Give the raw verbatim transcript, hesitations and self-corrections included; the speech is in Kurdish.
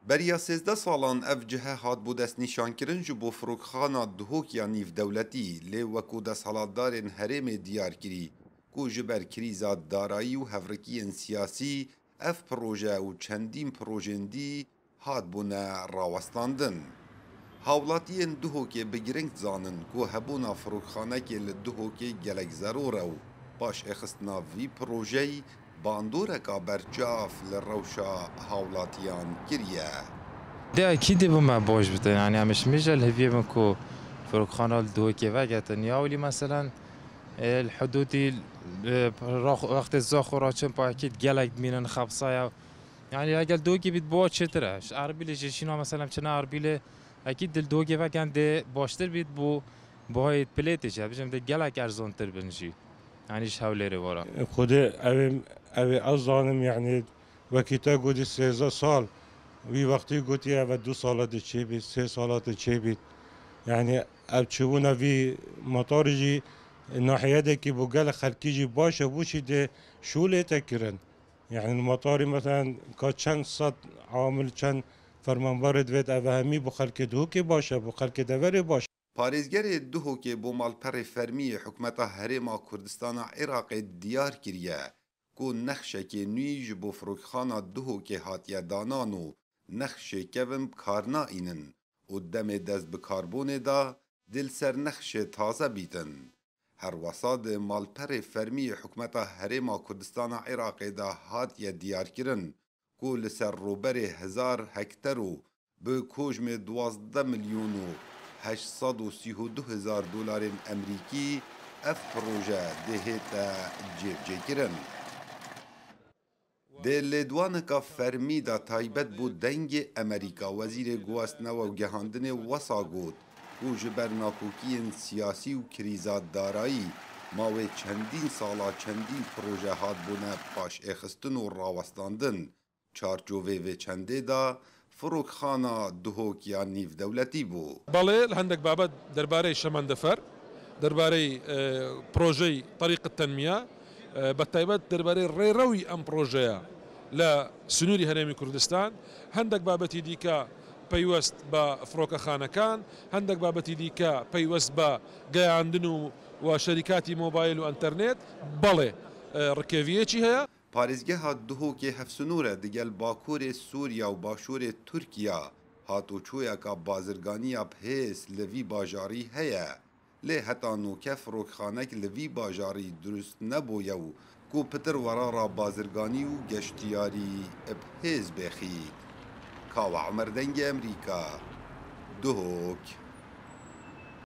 Beriya sêzdeh salan ev cihe hatbû destnîşankirin ji bo firokxana Duhok ya nîvdewletî, lê wekû desthilatdarên herêmê diyar kirî ku ji ber krîza darayî û hevrikiyên siyasî ev proje û çendîn projên dî hatbûne rawestandin. Hawlatiyên Duhokê bi giring dizanin ku hebûna firokxanekê li Duhokê gelek zeror e û paşêxistina vî projeyî bandoreka berçav li rewşa hawlatiyan kiriye. Dê ekîdî bo me baş bite, yanî em ji mijel heviyê bin ku firokxana li Duhokê vegetin. Ya welî meselen, e, li hudûdî, e, rax-, wextê zaxo raçin pa ekîd gelek dimînin xebsaya. Yanî eger Duhokê bît bo çêtir e. Ji Erbîlê jî şîna meselen çine Erbîlê, ekîd dil Duhokê vegen dê baştir bît bo buhayê pilêtê jî, bijim dê gelek erzantir bin jî. Yanî ji Hewlêrê wara. Xwedê ew ê, ew ê ez zanim, yanî wekî te gotî sêzdeh sal, wî wextî gotî ev e du sala di çêbît, sê sala di çêbît. Yanî ev çûbûna vî matarî jî nahiyedekî bo gelek xelkî jî baş e, bo çî dê şûlê te kirin. Yanî li matarî meselen ka çend sed amil, çend fermanbarê divêt ev hemî bo xelkê Duhokê baş e, bo xelkê deverê baş e. Parêzgerê Duhokê bo malperê fermî yê Hikûmeta Herêma Kurdistana Iraqê diyar kiriye ku nexşekê nû ji bo firokxana Duhokê hatiye danan û nexşê kevin bi kar naînin û demê dest bi karbonê da dê li ser nexşê taze bîtin. Herwesa di malperê fermî yê Hikûmeta Herêma Kurdistana Iraqê de hatiye diyarkirin ku li ser rûberê hezar hektar û bi kojmê duwazdeh milyon û heşt sed û sî û du hezar dolarên Emerîkî ev proje dê hête cêvcêkirin. Di lêdwaneka fermî de taybet bo Dengê Emerîka, Wezîrê Guwastnewe û Gehandinê wesa got ku ji ber nakokiyên siyasî û krîza darayî mawê çendîn sala çendîn proje hatbûne paşêxistin û rawestandin. Çarçovê vê çendê de firokxana Duhok ya nîvdewletî bû. بەڵێ، لە هەندێک بابەت دەربارەی شەمەندەفەر، دەربارەی، ئێ، پرۆژەی طريق التنمية، ئێ، بە تایبەت دەربارەی ڕێڕەوی ئەم پرۆژەیە لە سنووری هەرێمی کوردستان، هەندێک بابەتی دیکە پەیوەست بە فڕۆکەخانەکان، هەندێک بابەتی دیکە پەیوەست بە گەیاندن و، و شەریکاتی مۆبایل و ئەنتەرنێت، بەڵێ، ئێ، ڕکێڤیەکی هەیە. Parêzgeha Duhokê hevsinûr e digel Bakurê Sûriya û Başûrê Tirkiya, hatûçûyeka bazirganiya bi hêz li vî bajarî heye. Lê heta nûke firokxanek li vî bajarî dirust nebûye û ku pitir werara bazirganî û geştiyarî bi hêz bêxît. Kawa Omer, Dengê Emerîka, Duhok.